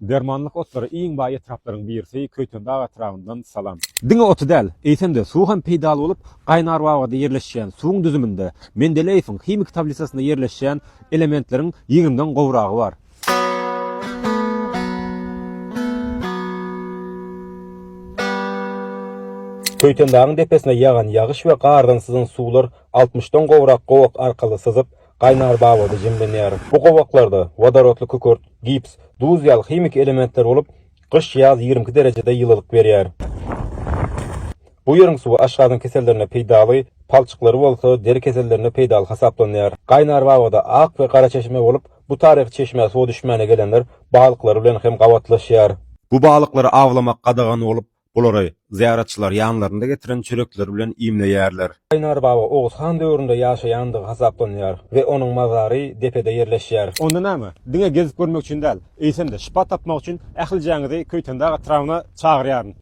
Dermanlyk otlara iň baý etraplaryň birisi Köýtendag etrabyndan salam. Diňe oty däl, eýsem-de suwy hem peýdaly bolup, Gaýnarbabada ýerleşýän suwuň düzüminde Mendeleýewiň himiki tablisasynda ýerleşýän elementleriň ýigrimden gowragy bar. Köýtendagyň depesine ýagan ýagyş we gardan syzan suwlar altmyşdan gowrak gowak arkaly syzyp, Gaýnarbabada jemlenýär. Bu gowaklarda wodorodly kükürt, gips, duz ýaly himiki elementler bolup, gyş-ýaz 22 derejede ýylylyk berýär. Bu ýeriň suwy aşgazan kesellerine peýdaly, palçyklary bolsa deri kesellerine peýdaly hasaplanýar. Gaýnarbabada ak we gara çeşme bolup, bu taryhy çeşmä suwa düşmäne gelenler balyklary bilen hem gabatlaşýar. Bu balyklary awlamak gadagan bolup, Bulary zyýaratçylar ýanlarynda getiren çörekleri bilen iýmleýärler. Gaýnar baba Oguz han döwründe ýaşaýandygy hasaplanýar we onuň mazary depede ýerleşýär. Onda näme, diňe gezip görmek üçin däl, eýsem-de şypa tapmak üçin ählijäňizi Köýtendag etrabyna çagyrýaryn.